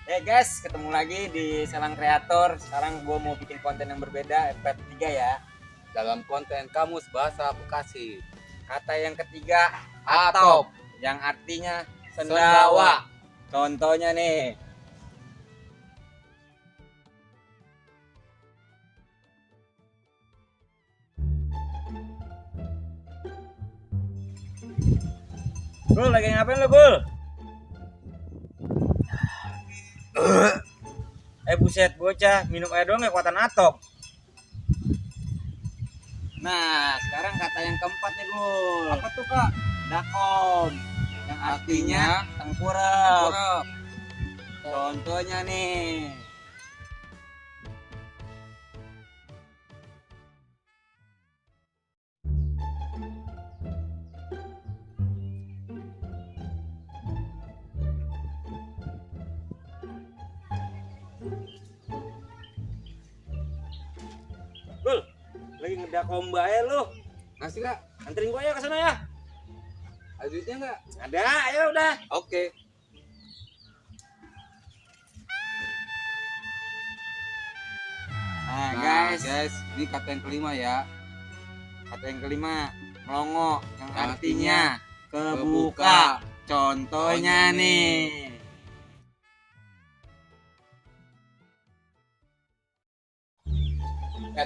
Guys, ketemu lagi di Selang Kreator. Sekarang gue mau bikin konten yang berbeda, episode 3 ya. Dalam konten Kamus Bahasa Bekasi. Kata yang ketiga, Atop. yang artinya Sendawa. Contohnya nih. Gul, lagi ngapain lo, Gul? Buset, bocah, minum air doang kekuatan atop. Nah, sekarang kata yang keempat nih, Gul. Apa tuh, Kak? Dakom, yang artinya tengkurap. Contohnya nih. Gul, lagi ngedakom bae lu. Ngasih, Kak? Anterin gua ya ke sana ya. Ada duitnya nggak? Ada, ayo udah. Oke. Nah, Nah, guys, ini kata yang kelima ya. kata yang kelima, melongo, yang Yang artinya kebuka. kebuka. Contohnya nih.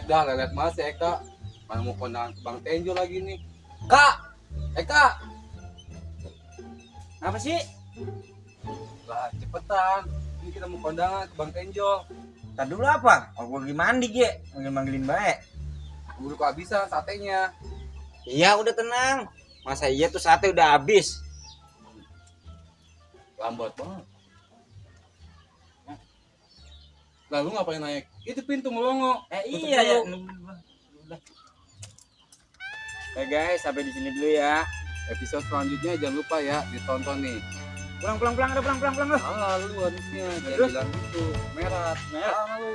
Dah, lelet mas ya, Kak. Mana mau kondangan ke Bang Tenjo lagi nih. Kak! Kak! Apa sih? Lah, cepetan. Ini kita mau kondangan ke Bang Tenjo. Tadi dulu apa? Oh, gua lagi mandi, Ge. Manggil-manggilin baik. Buru kehabisan satenya. Iya, udah tenang. Masa iya tuh sate udah habis? Lambat banget. Lalu ngapain naik? Itu pintu melongo. Tutup Iya ya. dulu. Oke guys, sampai di sini dulu ya. Episode selanjutnya jangan lupa ya ditonton nih. Pulang. Alah lu harusnya jangan Terus? bilang gitu. Merah. Merah. Alah lu.